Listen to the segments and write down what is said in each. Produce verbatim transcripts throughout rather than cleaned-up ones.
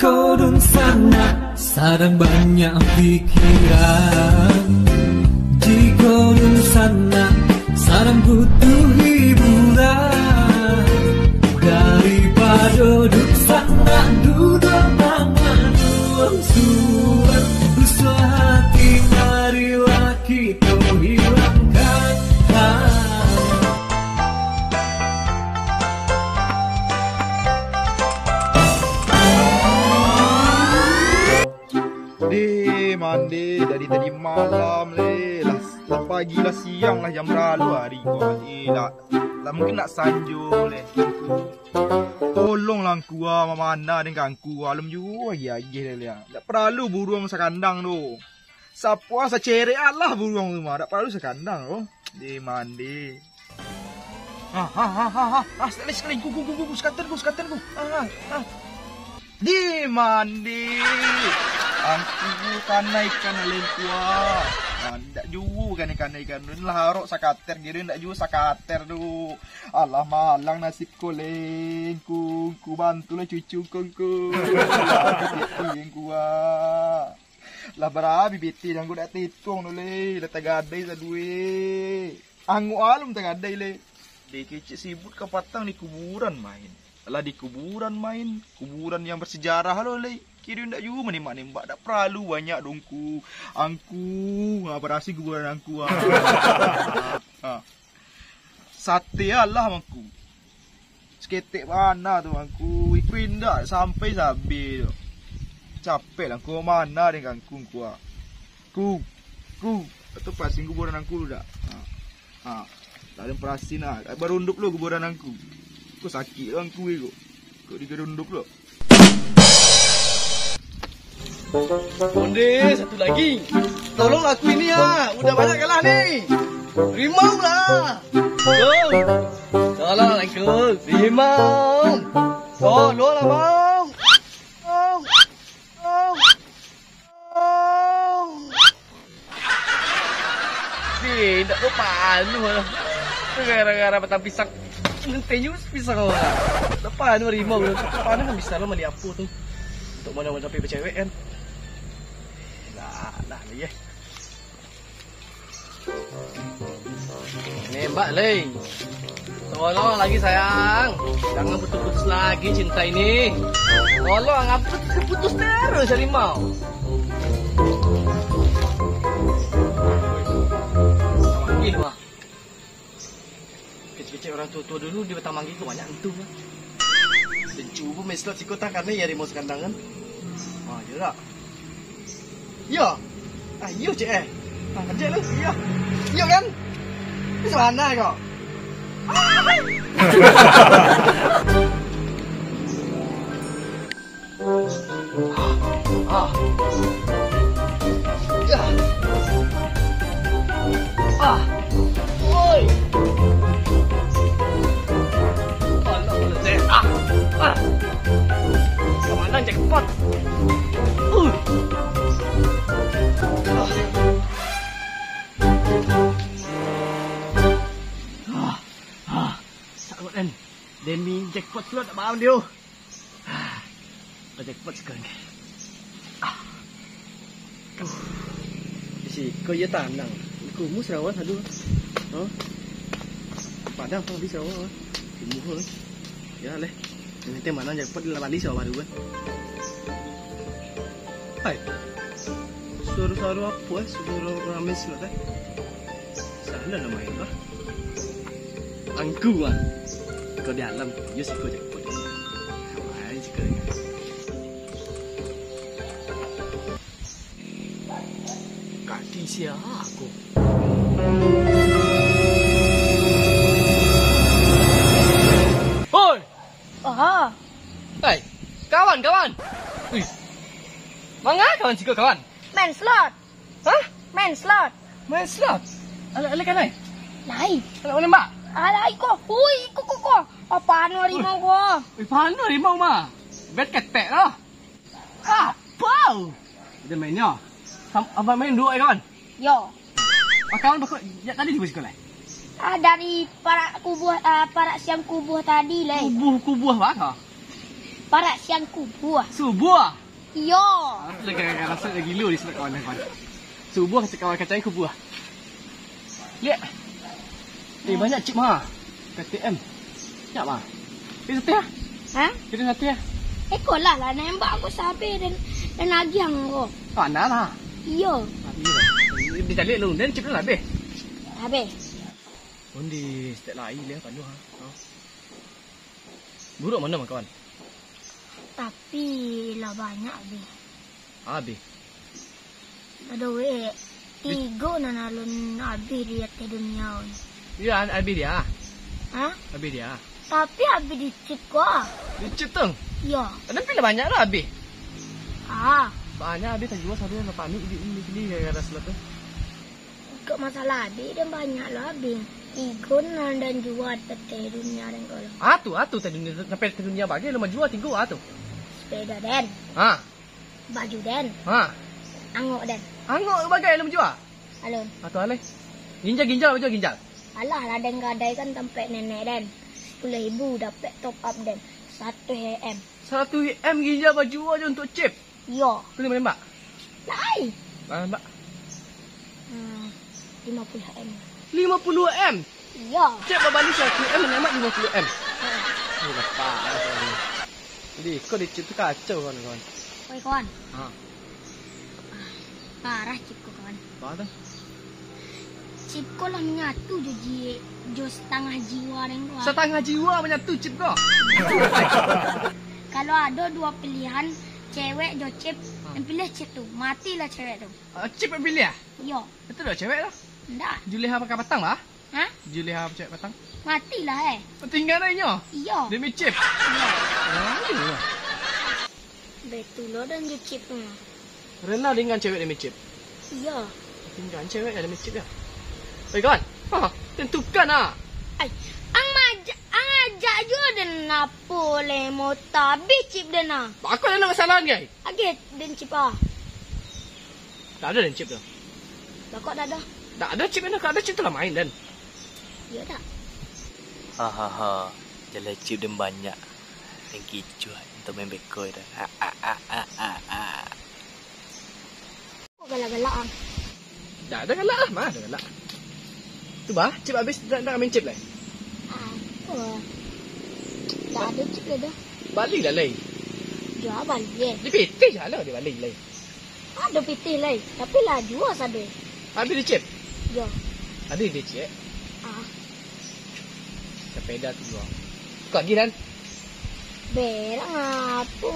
Jiko dunsanak sadang banyak pikiran, jiko dunsanak sadang butuh hiburan, daripado dunsanak duduak mangaduang suan, rusuah hati marilah kito hilangkan. Deh, mandeh dari tadi malam, leh. Lah, lah pagi, lah siang, lah jam baralu ari ko, leh. Lah, lah mungkin nak sanjo, leh. Tolonglah angku, ah, mamana dek angku, alun juo agiah-agiah, leh. Dak paralu buruang sakandang tu. Sapuah sacerek alah buruang tu mah, dak paralu sakandang tu. Deh, mandeh. Ah, ah, ah, ah, ah, ah, sakali, sakali, ku, ku, ku, ku, ku, sakatan ku, sakatan ku. Ah, ah, ah. Deh, mandeh. Angku kanai ikan alun tua. Ah, ndak juo kanai-kanai ikan tu. Lah arok sakater kiro, ndak juo sakater tu. Alah, malang nasib ko, leh. Ku, ku bantulah cucu ko, ku. Alah, kasiak ko, leh, ku, ah. Lah barabi bete dek angku dak tituang tu, leh. Lah tagadai sadue. Angok alun tagadai, leh. Dek kecek sibut kapatang di kuburan main. Lah di kuburan main, kuburan yang bersejarah lo, leh. Kiro ndak juo manembak-nembak, dak paralu banyak dongku. Angku, ha, barasiah kuburan angku, ha. Ha. Sate alah mangku. Saketek bana tu mangku. Iko indak sampai sabih tu. Capek lah, angku mana dek angku, angku, ah. Ku, ku, tu pasing kuburan angku dak? Ha. Ha. Lalu pasing nah, barundup lo kuburan angku. Ko sakik lo angku iko. Ko digarundup lo. Onde, satu lagi. Tolong aku ini, ah. Udah banyak kalah ni. Rimau lah. Tolong. Tolong aku. Rimau. Tolong lah, Bang. Bang. Bang. Bang. Eh, indak tu panuah lah. Gara-gara batang pisang. Ngentenyus pisang awak lah. Dak panuah rimau tu. Panuah kan bisa lah mandi apo tu. Untuk mana-mana sampai bercewek kan. Dah, dah, ya. Nembak, leh. Tolong lagi, sayang. Jangan putus-putus lagi cinta ini. Tolong, ngapa putus terus, harimau? Manggih, wah. Kecek-kecek orang tua-tua dulu di Batang Manggih tu banyak hantu, wah. Dan cubo main slot siko tah, karena ya harimau sekandangan. Wah, iya tak? Iyo. Ah, iyo, cek, eh. Ah, cek lu, iyo. Iyo kan? Ini sabana kok. Ah. Ya. Ah. Oi. Alah, alah, cek. Ah. Ah. Ka mano jackpot? Uh. Ah. Ah, ah, sakik kan. Demi jackpot slot dak bau dio. Ah, jackpot sekarang. Ah. Uh. Di siko iyo tanang. Kumuh Sarawak, aduh. Huh? Padang pun habis Sarawak. Kumuh, eh. Ya leh. Yang penting mana jackpot lah bali Sarawak tu kan. Hai. Suara-suara apa, eh? Suara ramai slot, eh? Salah lah main, ah. Angku, ah. Kau di alam, yo siko jackpot. Main siko. Kaki siapa? Hoi! Aha. Hei, kawan, kawan. Wih. Manga kawan siko, kawan? Main slot. Hah? Main slot. Main slot? Alai, alai kanai? Lai. Alai, alai, Mbak? Alai ko. Hui, ko, ko, ko. Apa anu harimau ko? Eh, apa anu harimau mah? Bet ketek lah. Apa? Udah mainnya. Sam-, abang main dua ya, kawan? Yo. Ah, kawan bakal, ya, tadi di siko lah. Ah, dari parak kubuah, ah, parak siang kubuah tadi, leh. Kubuah, kubuah apa? Parak siang kubua. Subuah? Iyo. Alah, gara-gara rasuik dah gilo di sinan kawan-kawan. Subuah kacau kawan kacau kubua. Liek. Eh, banyak chip mah. K T M. Banyak mah. Kita satu ya? Ha? Kita satu ya? Eh, kau lah, lah nembak aku sabeh dan, dan agiah ko. Pandai lah. Iyo. Dicaliak lu, dan chip lu habis. Habis. Pun di stek lai dia panuh ha. Buruk mano mah kawan? Tapi lah banyak abih. Abih. Aduh weh, tigo nan alun abih di ateh dunia ko. Iyo, abih dia. Ha? Abih dia. Tapi abih di chip ko. Di chip tu? Iyo. Tapi lah banyak lah abih. Ah. Banyak abih tajua sado lah panik di ini sini gara-gara slot tu. Kok masalah abih dan banyak lo abih. Tigo nan dan jua di ateh dunia dan ko lo. Ah tu, ah tu ateh dunia, sampai ateh dunia bagai lo manjua tigo ah tu. Sepeda den. Ha. Baju den. Ha. Angok den. Angok bagai lo manjua. Alun. Ah tu alai. Ginjal-ginjal baju ginjal. Alah lah den gadai kan tampek nenek den. Sepuluh ribu dapek top up den. Satu M. Satu M ginjal baju aja untuk chip. Iyo. Kau boleh menembak? Lai. Berapa nembak? Hmm, lima puluh M. Lima puluh M? Iyo. Cek babali seratus M, menembak lima puluh M. Heeh. Oh, lapar. Jadi, kau di chip tu kacau, kawan-kawan. Oi, kawan. Ha. Ah, parah chip ko, kawan. Apa tu? Chip ko lah manyatu jo ji-, jo satangah jiwa den ko, ah. Satangah jiwa manyatu chip ko? Kalau ado duo pilihan, cewek jo chip, ha, den pilih chip tu. Matilah cewek tu. Ah, chip den pilih, ah? Iyo. Itu dah cewek lah. Ndak. Juleha pakai patang lah? Ha? Juleha cewek patang? Matilah, eh. Tingga dah inyo? Iyo. Demi chip? Iyo. Ah, iyo. Batua lo den jo chip tu mah. Rela dengan cewek demi chip? Iyo. Tingga cewek demi chip yo. Oi, kawan. Ha, tentukan ah. Ai, ang majak, ang ajak juo den apo le, mau tabih chip den ah. Bako den nak kesalahan, gai? Agak den chip ah. Tak ada den chip tu. Bako tak ada. Tak ada chip den, tak ada chip tu lah main den. Iyo tak? Hahaha, jaleh chip den banyak. Den kicuah untuak main beko tu. Ah, ah, ah, ah, ah, ah. Kok galak-galak, ah? Dah, dah galak lah. Mah, dah galak. Tu bah, chip habis, nak, nak main chip lai? Apa? Tak ada chip lah dah. Bali lah lai. Jual bali, eh. Di P T je lah, di bali lai. Ada P T lai, tapi lah jual sado. Habis di chip? Yo. Habis di chip? Ah. Sepeda tu jual. Kau lagi, Dan? Berang apo?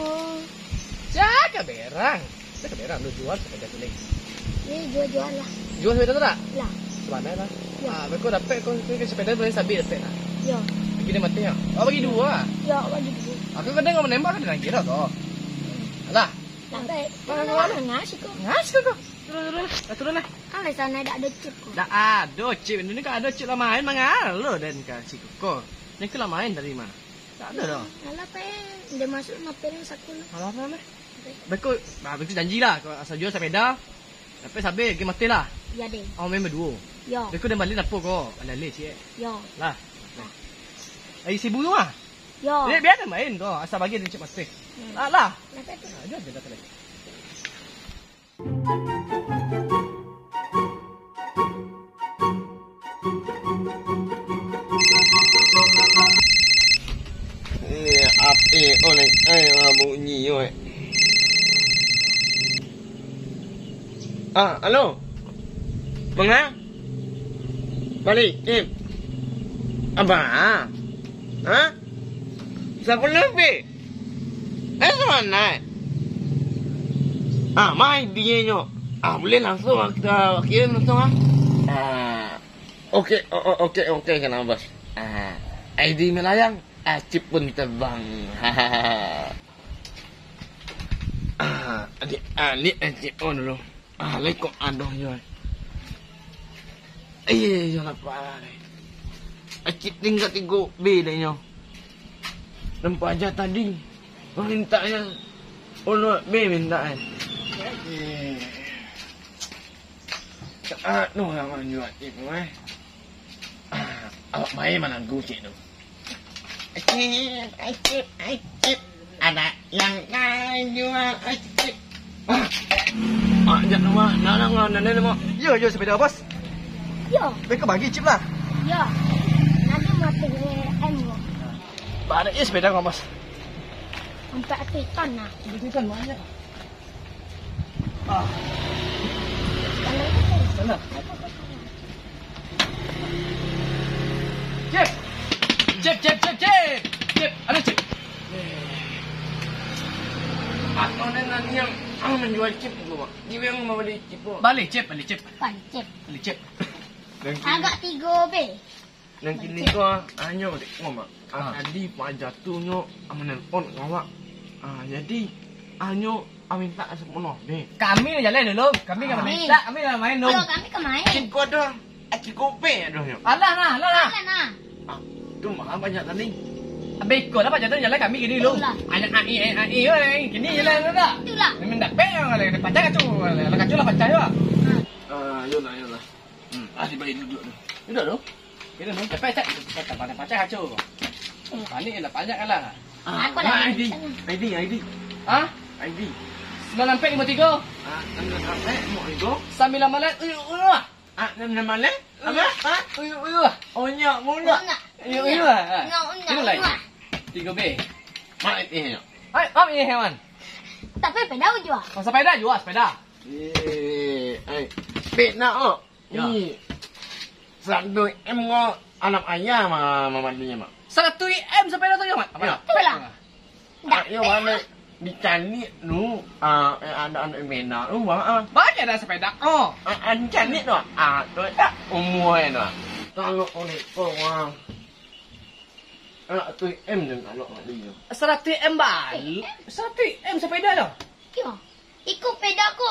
Jaga berang. Jaga berang, lu jual sepeda tu lai. Ye, jual-jual lah. Jual sepeda tu tak? Lah. Sabana lah. Ya. Ah, beko dapek ko, ko, ko sepeda tu lai sabik dapek lah. Ya. Bagi dia mati ya. Oh, bagi dua. Ya, bagi dua. Aku kadang kau menembak kan, dia kira tu. Hmm. Alah. Lah, baik. Mana, mana, mana? Ngasih kau. Ngasih kau. Turun, turun. Ah, turun lah. Alai sana dak ada chip ko. Dak ada chip. Ini kan ada chip lah main, mangalo dan ka chip ko. Ni ke lah main tadi mah. Tak ada dah. Alah, Pak, eh. Dia masuk ngapain yang saku lu? Alah, alah, alah. Beko, nah, beko janji lah. Kalau asal jual sepeda, tapi sabik, game mati lah. Ya, deh. Oh, main berdua. Ya. Beko dah balik apa ko? Alah, leh, cik. Ya. Lah. Ai, sibuk tu mah. Ya. Biar, biar dia main ko. Asal bagi dia cik mati. Hmm. Alah. Kenapa tu? Nah, jual sepeda tu lagi. Ini apa? Oh, ni, eh, ah, bunyi, oi. Ah, halo. Manga? Balik, Im. Abah. Ha? Siapa lebih? Eh, sama naik. Ah, mai dia nyo. Ah, boleh langsung ah, kita kirim langsung ah. Ah, oke, o-, o-, oke, oke, kena bos. Ah, I D melayang, ah, chip pun terbang. Ah, adik, ah, ni, eh, chip on dulu. Ah, lai kok adoh nyo. Iyo, iyo, lapar lai. Acik tingga tigo B lai nyo. Nampak aja tadi. Mintak nyo. Ono B mintak, eh. Eh. Tak ado urang manjual acik tu, eh. Ah, awak main mananggu cik tu. Acik, acik, acik. Ada yang kayu, ah, cip. Ah, ah, jak rumah, nak, nak, nak, nak, nak, nak. Yo, yo, sepeda, Bos. Yo. Beko bagi cip lah. Yo. Nanti mau T M, yo. Banyak, eh, sepeda kau, Bos. Empat ton lah. Empat ton banyak. Ah. Kalau itu. Sana. Cip! Cip, cip, cip, cip! Cip! Ada cip! Atau nan niang ang manjual cip tu, Mak? Di yang mau bali cip tu? Bali cip, bali cip. Bali cip. Bali cip. Agak tigo be. Nan kini ko, ah, nyo dek ko, Mak. Ah, ah. Tadi Pak Jatuh nyo, ah, manelpon ka awak. Ah, jadi, ah, nyo, ah, mintak sapulo be. Kami nan jaleh dulu, kami ka main. Kami. Mintak, kami ka main dulu. Kalau kami ka main. Cik ko ado, ah, cik ko be ado nyo. Alah nah, alah nah. Alah nah. Ah, tu mah banyak tadi. Beko lah Pak Jatuh jaleh kami kini dulu. Itulah. Anak ai, ai, ai, ai, kini jaleh dulu dah. Itulah. Mintak be yang jaleh, pacah kacu, lah kacu lah pacah yo. Ah. Ah, yolah, yolah. Hmm, ah, tiba duduk tu. Duduk tu. Kira tu, capek, cak. Capek, pandai pacah kacu. Panik lah, banyak kalah. Ah, aku lah. Ah, I D, I D, I D. Hah? I D. Sembilan lapan lima tiga. Ah, sembilan lapan lima tiga. Sembilan malam, uyuh, uyuh. Ah, sembilan malam? Apa? Hah? Uyuh, uyuh. Onyak mulut. Onyak. Uyuh, uyuh. Ah. Onyak, onyak, onyak. Tiga B. Mak, eh, nyo. Hai, Om, eh, Hewan. Tapi sepeda jual. Oh, sepeda jual, sepeda. Eh, ai, pek nak, oh. Yo. Ni, saratuih M ko alam ayah ma-, mamalinyo, Mak. Saratuih M sapeda tu yo, Mak? Yo. Itulah. Ah, yo, baliak dicaliak tu, ah, eh, anak-anak bena tu, Mak, ah. Banyak dah sapeda, oh. Ah, ah, dicaliak tu, ah, tu tak umua tu. Kalau oleh kau, ah, saratuih M dan anak mak dia. Saratuih M bali. Saratuih M sapeda tu. Yo. Iko peda ko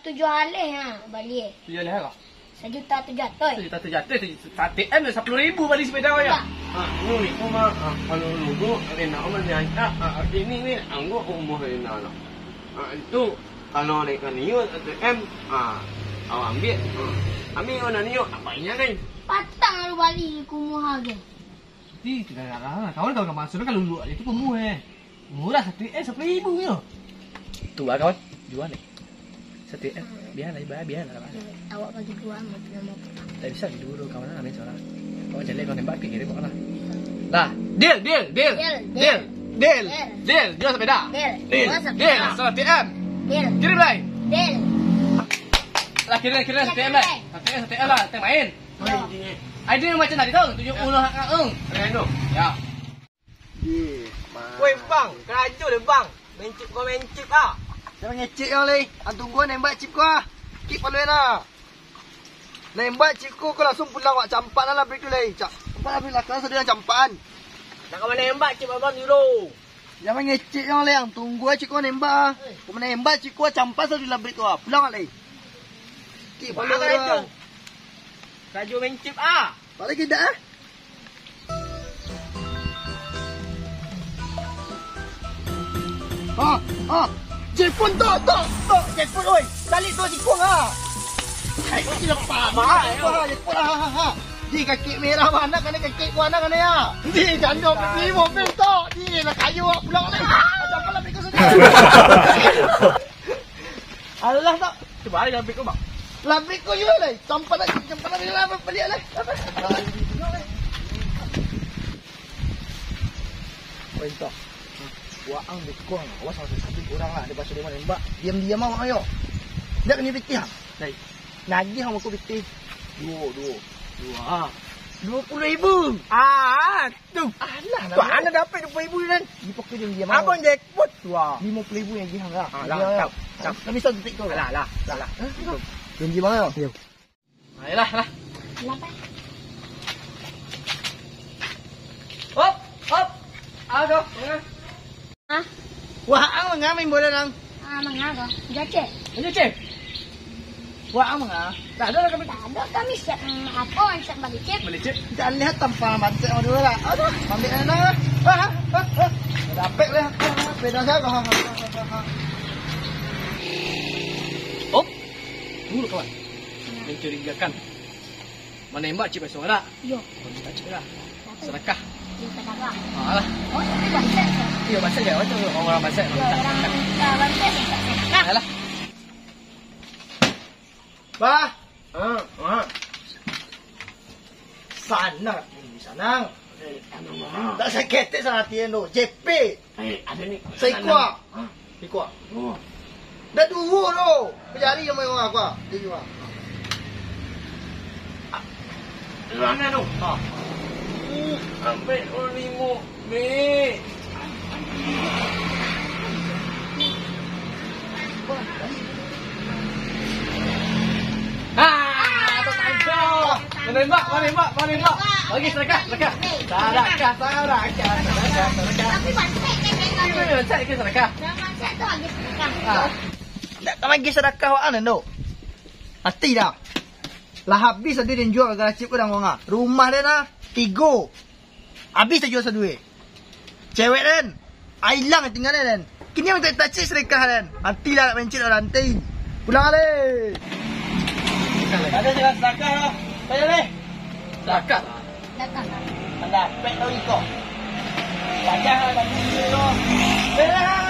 tujuah aleh ha bali. Tujuah aleh ha? Sajuta tujuah ratuih. Sajuta tujuah ratuih, saratuih M dah sapuluah ribu bali sapeda ko yo. Ha, nu ni ko mah, ha, kalau lugu, Rena mah ni ancak, ha, ini ni anggo umua Rena lah. Ha, itu kalau naik ka Nio saratuih M, ha, awak ambiak, ha, ambiak warna Nio, apa inyo ni? Patang lalu bali kumuah aja. Ti, tidak ada lah. Kawan kalau ka masuk kalau luak itu kumuah eh. Murah saratuih M sapuluah ribu yo. Tu lah kawan, jual ni. Saratuih M, bialah, bialah, bialah. Awak bagi dua, mau punya mau pulang. Tak bisa bagi dua, kawan lah, ambil seorang. Kawan jaleh, kawan nembak, kirim kawan lah. Lah, deal, deal, deal. Deal, deal. Deal, deal. Deal. Deal, jual sapeda. Deal. Deal, jual sapeda. Deal, saratuih M. Deal. Kirim lai. Deal. Lah, kirim, kirim, saratuih M lah. Saratuih M, saratuih M lah, teh main. Yo. Idea macam tadi tu, tunjuk ulah, ah, ah. Keren tu. Ya. Woi, bang, karajo deh, bang. Main chip ko, main chip, ah. Jan mangecek yo, leh. Ang tunggu nembak chip ko, ah. Kik paluan, ah. Nembak chip ko, ko langsung pulang, wak campak lah, lah, break tu, leh. Cak, campak lah, break lah, kalau sudah campakan. Nak ka manembak chip abang dulu. Jan mangecek yo, leh. Ang tunggu chip ko nembak, ah. Ko manembak chip ko, campak sudah lah, break tu, ah. Pulang, leh. Kik paluan, ah. Karajo main chip, ah. Balik kita, ah. Ha, ha. Jackpot, tok, tok, tok. Jackpot, oi. Balik tu, jackpot, ha. Hai, kau tidak apa-apa. Ha, jackpot, ha, ha, ha. Di kaki merah mana, kena kaki mana, kena ya. Di jando, di mobil, tok. Di nak kayu, pulang, ni. Macam apa lah, pikir sudah. Alah, tok. Cuba aja lambik ko, Bang. Lambik ko juo lai. Campak lagi, campak lagi, lah, baliak lai. Woi, Tok. Waang beko, awas, awas, sampai kurang lah. Dia pasal dia manembak. Diam-diam awak, ayo. Dak kena pitih, ah. Lai. Nagih awak ko pitih. Duo, duo. Duo, ah. Duo puluah ribu. Ah, tu. Alah, tu lah. Anak dapek duo puluah ribu kan. Di pokok diam-diam awak. Abang jackpot tu, ah. Limo puluah ribu yang gihang lah. Ah, lah, ya, ya. Cap, cap. Tapi satu tik tu. Alah, alah, alah. Hah? Janji bang, ya? Yo. Ayolah, lah. Kenapa? Hop, hop. Aduh, ya. Hah? Wah, ang manga main bola, Nang? Ah, manga ko. Jace. Jace. Wah, ang manga. Tak ada lah kami. Tak ada kami siap, mm, apa, siap balik chip. Balik chip. Jangan lihat tampang bantik sama dulu lah. Aduh, ambil aja lah. Ah, ah, ah, ah. Dapat lah. Ah, beda saja. Ah, ah, ah, ah, ah. Om, tunggu dulu, kawan. Mencurigakan. Manembak chip esok lah. Yo. Manembak chip lah. Sedekah. Alah. Oh, tapi banyak. Iyo, banyak je. Macam orang banyak. Iyo, orang banyak minta sedekah. Alah. Bah. Ha, ha. Sanang, sanang. Eh, anu, ha. Tak saketek sanang ati endo. J P. Eh, ado ni. Saikua. Ha? Saikua. Oh. Dah duo tu. Pajari yang main orang aku. Dia juga. Lu anu tu. Ha. Ambil orang limo. Be. Ah, tatangkok. Manembak, manembak, manembak. Bagi sadakah, sadakah. Sadakah, sadakah, sadakah, sadakah. Tapi bantai kan, kan, kan. Ini bantai ke sadakah? Jangan bantai tu bagi sadakah. Ah. Ndak ka bagi sadakah wak an, Ndo. Mati dah. Lah habis tadi den jual gara-gara cip urang wang ah. Rumah den ah, tigo. Habis tajual sadue. Cewek den, ah, ilang tinggal den. Kini minta tacik sadakah den. Mati lah nak mancit orang rantai. Pulang alai. Ada sadakah lah. Payah leh. Sadakah. Sadakah. Pandapek tau iko. Payah lah tadi tu. Belah.